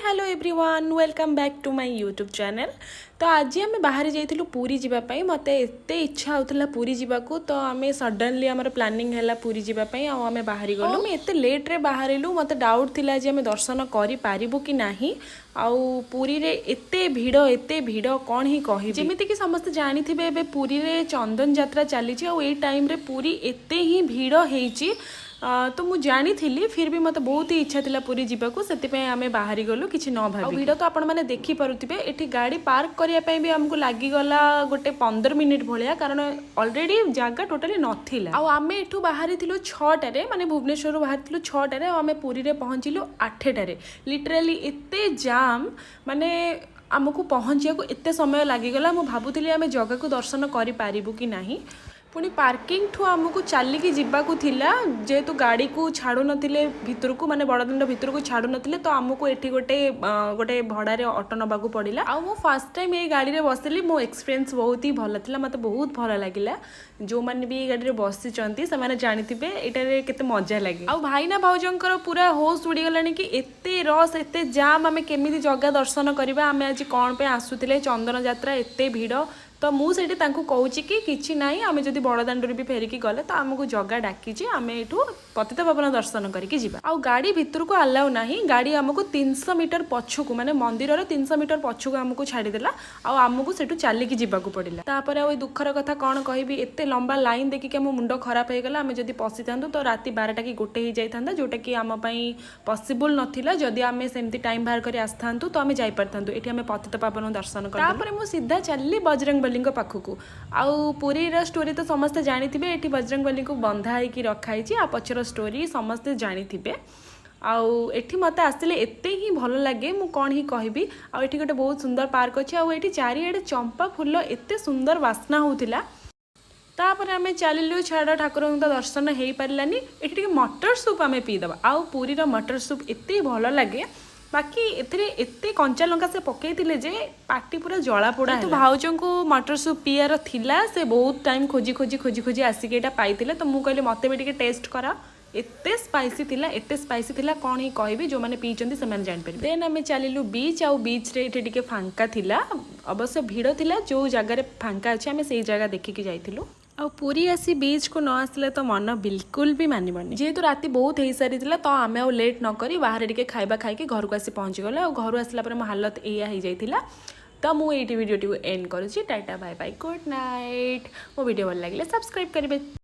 Hello everyone, welcome back to my YouTube channel. ତ ଆଜି ଆମେ ବାହାରି ଯାଇଥିଲୁ ପୁରୀ ଯିବା ପାଇଁ। ମୋତେ ଏତେ ଇଚ୍ଛା ହେଉଥିଲା ପୁରୀ ଯିବାକୁ, ତ ଆମେ ସଡନଲି ଆମର ପ୍ଲାନିଂ ହେଲା ପୁରୀ ଯିବା ପାଇଁ ଆଉ ଆମେ ବାହାରି ଗଲୁ। ଆମେ ଏତେ ଲେଟ୍ରେ ବାହାରିଲୁ, ମୋତେ ଡାଉଟ୍ ଥିଲା ଯେ ଆମେ ଦର୍ଶନ କରିପାରିବୁ କି ନାହିଁ। ଆଉ ପୁରୀରେ ଏତେ ଭିଡ଼, ଏତେ ଭିଡ଼, କ'ଣ ହିଁ କହିବି। ଯେମିତିକି ସମସ୍ତେ ଜାଣିଥିବେ, ଏବେ ପୁରୀରେ ଚନ୍ଦନ ଯାତ୍ରା ଚାଲିଛି ଆଉ ଏଇ ଟାଇମ୍ରେ ପୁରୀ ଏତେ ହିଁ ଭିଡ଼ ହେଇଛି। ତ ମୁଁ ଜାଣିଥିଲି, ଫିର୍ ବି ମୋତେ ବହୁତ ହି ଇଚ୍ଛା ଥିଲା ପୁରୀ ଯିବାକୁ। ସେଥିପାଇଁ ଆମେ ବାହାରି ଗଲୁ କିଛି ନ ଭାବି। ଭିଡ଼ ତ ଆପଣମାନେ ଦେଖିପାରୁଥିବେ। ଏଠି ଗାଡ଼ି ପାର୍କ କରିବା ପାଇଁ ବି ଆମକୁ ଲାଗିଗଲା ଗୋଟେ 15 ମିନିଟ୍ ଭଳିଆ, କାରଣ ଅଲରେଡ଼ି ଜାଗା ଟୋଟାଲି ନଥିଲା। ଆଉ ଆମେ ଏଠୁ ବାହାରିଥିଲୁ 6ଟାରେ, ମାନେ ଭୁବନେଶ୍ୱରରୁ ବାହାରିଥିଲୁ 6ଟାରେ ଆଉ ଆମେ ପୁରୀରେ ପହଞ୍ଚିଲୁ 8ଟାରେ। ଲିଟରାଲି ଏତେ ଜାମ୍, ମାନେ ଆମକୁ ପହଞ୍ଚିବାକୁ ଏତେ ସମୟ ଲାଗିଗଲା। ମୁଁ ଭାବୁଥିଲି ଆମେ ଜଗାକୁ ଦର୍ଶନ କରିପାରିବୁ କି ନାହିଁ। ପୁଣି ପାର୍କିଂଠୁ ଆମକୁ ଚାଲିକି ଯିବାକୁ ଥିଲା, ଯେହେତୁ ଗାଡ଼ିକୁ ଛାଡ଼ୁନଥିଲେ ଭିତରକୁ, ମାନେ ବଡ଼ଦାଣ୍ଡ ଭିତରକୁ ଛାଡ଼ୁନଥିଲେ। ତ ଆମକୁ ଏଠି ଗୋଟେ ଭଡ଼ାରେ ଅଟୋ ନେବାକୁ ପଡ଼ିଲା। ଆଉ ମୁଁ ଫାର୍ଷ୍ଟ ଟାଇମ୍ ଏଇ ଗାଡ଼ିରେ ବସିଲି। ମୋ ଏକ୍ସପିରିଏନ୍ସ ବହୁତ ହି ଭଲ ଥିଲା, ମୋତେ ବହୁତ ଭଲ ଲାଗିଲା। ଯେଉଁମାନେ ବି ଏଇ ଗାଡ଼ିରେ ବସିଛନ୍ତି, ସେମାନେ ଜାଣିଥିବେ ଏଇଟାରେ କେତେ ମଜା ଲାଗେ। ଆଉ ଭାଇନା ଭାଉଜଙ୍କର ପୁରା ହୋସ୍ ଉଡ଼ିଗଲାଣି କି ଏତେ ରସ୍, ଏତେ ଜାମ୍, ଆମେ କେମିତି ଜଗା ଦର୍ଶନ କରିବା, ଆମେ ଆଜି କ'ଣ ପାଇଁ ଆସୁଥିଲେ, ଚନ୍ଦନ ଯାତ୍ରା, ଏତେ ଭିଡ଼। ତ ମୁଁ ସେଇଠି ତାଙ୍କୁ କହୁଛି କି କିଛି ନାହିଁ, ଆମେ ଯଦି ବଡ଼ଦାଣ୍ଡରୁ ବି ଫେରିକି ଗଲେ ତ ଆମକୁ ଜଗା ଡାକିଛି, ଆମେ ଏଇଠୁ ପତିତ ପାବନ ଦର୍ଶନ କରିକି ଯିବା। ଆଉ ଗାଡ଼ି ଭିତରକୁ ଆଲାଉ ନାହିଁ। ଗାଡ଼ି ଆମକୁ 300 ମିଟର ପଛକୁ, ମାନେ ମନ୍ଦିରର 300 ମିଟର ପଛକୁ ଆମକୁ ଛାଡ଼ିଦେଲା ଆଉ ଆମକୁ ସେଠୁ ଚାଲିକି ଯିବାକୁ ପଡ଼ିଲା। ତାପରେ ଆଉ ଏଇ ଦୁଃଖର କଥା କ'ଣ କହିବି, ଏତେ ଲମ୍ବା ଲାଇନ୍ ଦେଖିକି ଆମ ମୁଣ୍ଡ ଖରାପ ହେଇଗଲା। ଆମେ ଯଦି ପଶିଥାନ୍ତୁ ତ ରାତି 12ଟା କି 1 ହେଇଯାଇଥାନ୍ତା, ଯେଉଁଟାକି ଆମ ପାଇଁ ପସିବୁଲ୍ ନଥିଲା। ଯଦି ଆମେ ସେମିତି ଟାଇମ୍ ବାହାର କରି ଆସିଥାନ୍ତୁ ତ ଆମେ ଯାଇପାରିଥାନ୍ତୁ। ଏଠି ଆମେ ପତିତ ପାବନ ଦର୍ଶନ କଲୁ। ତାପରେ ମୁଁ ସିଧା ଚାଲିଲି ବଜରଙ୍ଗବଲୀଙ୍କ ପାଖକୁ। ଆଉ ପୁରୀର ଷ୍ଟୋରି ତ ସମସ୍ତେ ଜାଣିଥିବେ। ଏଠି ବଜରଙ୍ଗବଲୀଙ୍କୁ ବନ୍ଧା ହେଇକି ରଖା ହେଇଛି, ଆଉ ପଛର ଷ୍ଟୋରି ସମସ୍ତେ ଜାଣିଥିବେ। ଆଉ ଏଠି ମୋତେ ଆସିଲେ ଏତେ ହିଁ ଭଲ ଲାଗେ, ମୁଁ କ'ଣ ହିଁ କହିବି। ଆଉ ଏଠି ଗୋଟେ ବହୁତ ସୁନ୍ଦର ପାର୍କ ଅଛି ଆଉ ଏଠି ଚାରିଆଡ଼େ ଚମ୍ପା ଫୁଲ, ଏତେ ସୁନ୍ଦର ବାସ୍ନା ହେଉଥିଲା। ତାପରେ ଆମେ ଚାଲିଲୁ। ଛାଡ଼, ଠାକୁରଙ୍କ ତ ଦର୍ଶନ ହେଇପାରିଲାନି, ଏଠି ଟିକେ ମଟର ସୁପ୍ ଆମେ ପିଇଦେବା। ଆଉ ପୁରୀର ମଟର ସୁପ୍ ଏତେ ଭଲ ଲାଗେ, ବାକି ଏଥିରେ ଏତେ କଞ୍ଚା ଲଙ୍କା ସେ ପକେଇଥିଲେ ଯେ ପାଟି ପୁରା ଜଳା ପୋଡ଼ା। ତ ଭାଉଜଙ୍କୁ ମଟର ସୁପ୍ ପିଇବାର ଥିଲା। ସେ ବହୁତ ଟାଇମ୍ ଖୋଜି ଖୋଜି ଖୋଜି ଖୋଜି ଆସିକି ଏଇଟା ପାଇଥିଲେ। ତ ମୁଁ କହିଲି, ମୋତେ ବି ଟିକେ ଟେଷ୍ଟ କରା। ଏତେ ସ୍ପାଇସି ଥିଲା, ଏତେ ସ୍ପାଇସି ଥିଲା, କ'ଣ ହିଁ କହିବି। ଯେଉଁମାନେ ପିଇଛନ୍ତି ସେମାନେ ଜାଣିପାରିବେ। ଦେନ୍ ଆମେ ଚାଲିଲୁ ବିଚ୍। ଆଉ ବିଚ୍ରେ ଏଠି ଟିକେ ଫାଙ୍କା ଥିଲା, ଅବଶ୍ୟ ଭିଡ଼ ଥିଲା। ଯେଉଁ ଜାଗାରେ ଫାଙ୍କା ଅଛି, ଆମେ ସେଇ ଜାଗା ଦେଖିକି ଯାଇଥିଲୁ। ଆଉ ପୁରୀ ଆସି ବିଚ୍କୁ ନ ଆସିଲେ ତ ମନ ବିଲକୁଲ ବି ମାନିବନି। ଯେହେତୁ ରାତି ବହୁତ ହେଇସାରିଥିଲା, ତ ଆମେ ଆଉ ଲେଟ୍ ନ କରି ବାହାରେ ଟିକେ ଖାଇବା ଖାଇକି ଘରକୁ ଆସି ପହଞ୍ଚିଗଲେ। ଆଉ ଘରୁ ଆସିଲା ପରେ ମୋ ହାଲତ ଏଇଆ ହେଇଯାଇଥିଲା। ତ ମୁଁ ଏଇଠି ଭିଡ଼ିଓଟିକୁ ଏଣ୍ଡ କରୁଛି। Tata, bye bye, good night. ମୋ ଭିଡ଼ିଓ ଭଲ ଲାଗିଲେ ସବସ୍କ୍ରାଇବ୍ କରିବେ।